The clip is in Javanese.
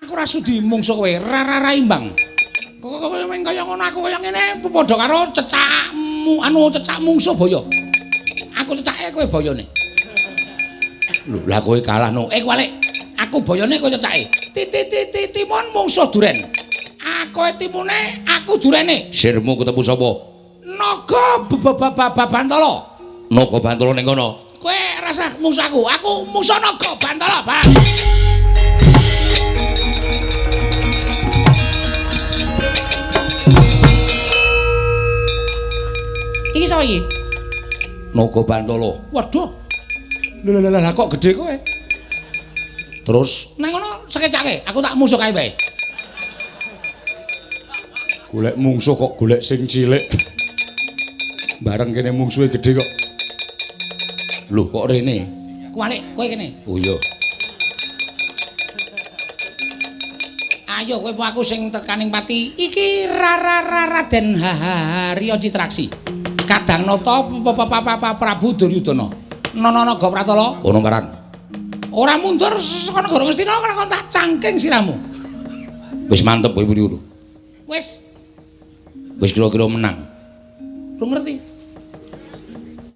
Aku ora sudi mungsuh kowe, ra imbang. Kok kowe kaya ngono aku kaya ngene padha karo cecakmu anu cecak mungsuh boyo. Aku cecake kowe boyone. Lho, lah kowe kalah no. Eh kualik. Aku boyone kowe cecake. Ti timun mungsuh duren. Aku timune, aku durene. Sirmu ketemu sapa? Naga Bantala. Naga Bantala ning kono. Kowe rasah mungsuh aku, aku mungsuh Naga Bantala, Bang. Iki sapa iki? Naga Bantala. Waduh. Lho lho lho kok gedhe kowe. Terus nang ngono sekecake, aku tak mungsuh kae wae. Golek mungsuh kok golek sing cilik. Bareng kene mungsuhe gedhe kok. Lho kok rene? Kualik, kowe kene. Oh iya. Ayo kowe aku sing tekaning pati. Iki Raden Harya Citraksi. Kadang nata Prabu Duryudana. Nana Naga Pratala. Ono barang. Ora mundur saka negara Ngastina ora kon tak cangking siramu. Wis mantep kowe muni ngono. Wis. Wis kira-kira menang. Lu ngerti?